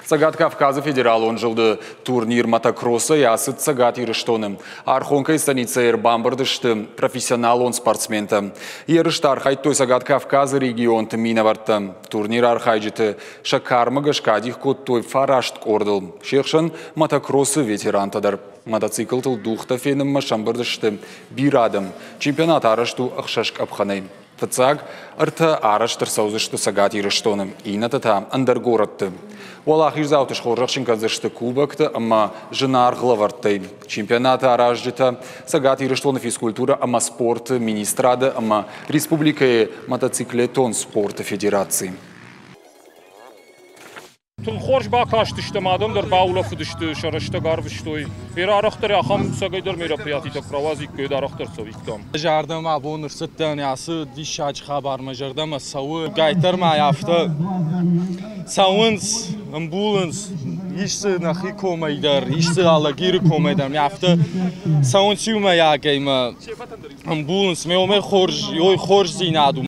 Цӕгат Кавказы федералон зылды турнир мотокроссӕй ацыд Цӕгат Ирыстоны. Архонкӕйы станицӕйы ӕрбамбырд сты профессионалон спортсментӕ. Ерысты архайдтой Цӕгат Кавказы регионты минӕвӕрттӕ. Турниры архайджыты сӕ кармӕ гӕсгӕ адих кодтой фараст къордыл. Се хсӕн мотокроссы ветерантӕ дӕр. Мотоциклтыл дугътӕ фенынмӕ сӕмбырд сты бирӕ адӕм. Чемпионат арӕзт у ӕхсӕз къӕпхӕнӕй. Фыццаг ӕртӕ арӕзт ӕрцӕудзысты Цӕгат Ирыстоны, иннӕтӕ та ӕндӕр горӕтты. Уӕлахиздзауты схорзӕхджын кӕндзысты кубоктӕ ӕмӕ зынаргъ лӕвӕрттӕй. Чемпионаты аразджытӕ Цӕгат Ирыстоны физкультурӕ ӕмӕ спорты министрады ӕмӕ республикӕйы мотоциклетон спорты федераци. Тынг хорз бакастыстӕм, адӕм дӕр баулӕфыдысты, сӕ рӕстӕг арвыстой. Бирӕ арӕхдӕр ахӕм цӕгӕйдӕр мероприятитӕ куы рауадзиккой, уӕд арӕхдӕр цӕуиккам. Ӕз ардӕм абон ӕрцыдтӕн, ацы диссаджы хабар мӕ зӕрдӕмӕ цӕуы. Гайддӕр ма афтӕ цӕуынц, ӕмбулынц, ис дзы нӕхи комӕй дӕр, ис дзы Алагиры комӕй дӕр. Афтӕ цӕуынц иумӕйагӕй мӕ ӕмбулынц. Ме уымӕй хорз, ой хорздзинад у.